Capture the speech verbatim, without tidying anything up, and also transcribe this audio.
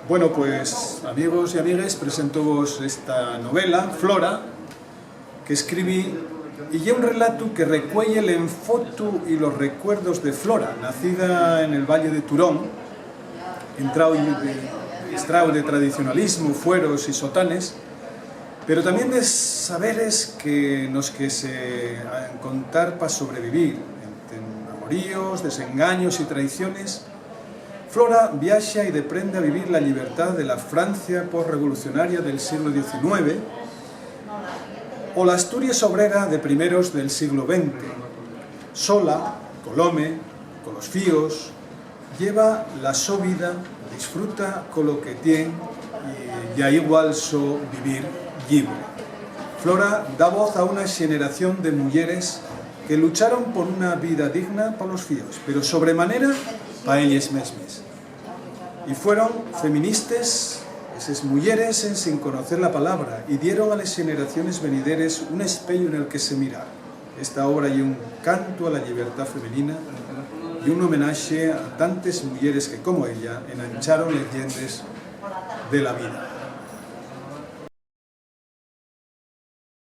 Bueno, pues, amigos y amigues, presentovos esta novela, Flora, que escribí, y ye un relatu que recueye l'enfotu y los recuerdos de Flora, nacida en el Valle de Turón, entrao de, estrao de tradicionalismo, fueros y sotanes, pero tamién de saberes que nos que se han contar pa sobrevivir, ente amoríos, desengaños y traiciones. Flora viaxa y deprende a vivir la llibertá de la Francia posrevolucionaria del sieglu diecinueve o la Asturies obrera de primeros del sieglu venti. Sola, col home, colos fíos, lleva la so vida, disfruta colo que tien y ya igual so vivir llibre. Flora da voz a una xeneración de muyeres que lucharon por una vida digna pa los fíos, pero sobremanera pa elles mesmes. Y fueron feministes eses muyeres ensin conocer la palabra y dieron a les xeneraciones venideres un espeyu nel que se mirar. Esta obra ye un cantu a la llibertá femenina y un homenaxe a tantes muyeres que, como ella, enancharon les llendes de la vida.